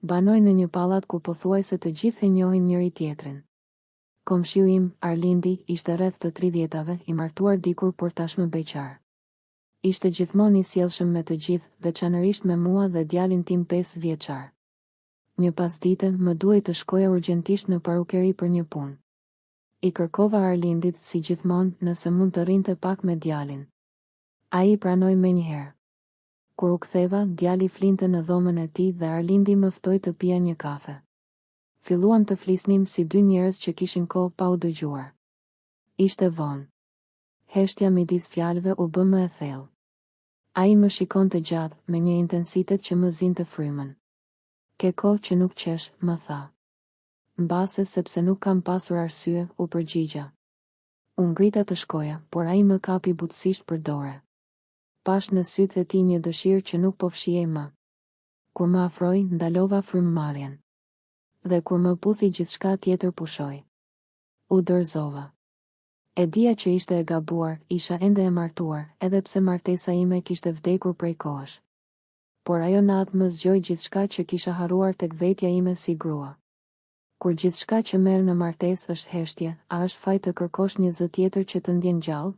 Banoj në një pallat ku pothuajse të gjithë e njohin njëri-tjetrin. Komshiu im, Arlindi, ishte rreth të tridhjetave, i martuar dikur por tashmë beqar. Ishte gjithmonë i sjellshëm me të gjithë, veçanërisht me mua dhe djalin tim pesëvjeçar. Një pasdite, më duhej të shkoja urgjentisht në parukeri për një punë. I kërkova Arlindit, si gjithmonë, nëse mund të rrinte pak me djalin. Ai pranoi menjëherë. Kur u ktheva, djali flinte në dhomën e tij dhe Arlindi më ftoi të pija një kafe. Filluam të flisnim si dy njerëz që kishin kohë pa u dëgjuar. Ishte vonë. Heshtja midis fjalëve u bë më e thellë. Ai më shikonte gjatë, me një intensitet që më zinte frymën. Ke kohë që nuk qesh, më tha. Mbase sepse nuk kam pasur arsye, u përgjigja. U ngrita të shkoja, por ai më kapi butësisht për dore. Pashë në sytë e tij një dëshirë që nuk po fshihej më. Kur më afroi, ndalova frymëmarrjen. Dhe kur më puthi gjithçka tjetër pushoi. U dorëzova. E dija që ishte e gabuar, isha ende e martuar, edhe pse martesa ime kishte vdekur prej kohësh. Por ajo natë më zgjoi gjithçka që kisha harruar tek vetja ime si grua. Kur gjithçka që merr në martesë është heshtje, a është faj të kërkosh një zë tjetër që të ndjen gjallë?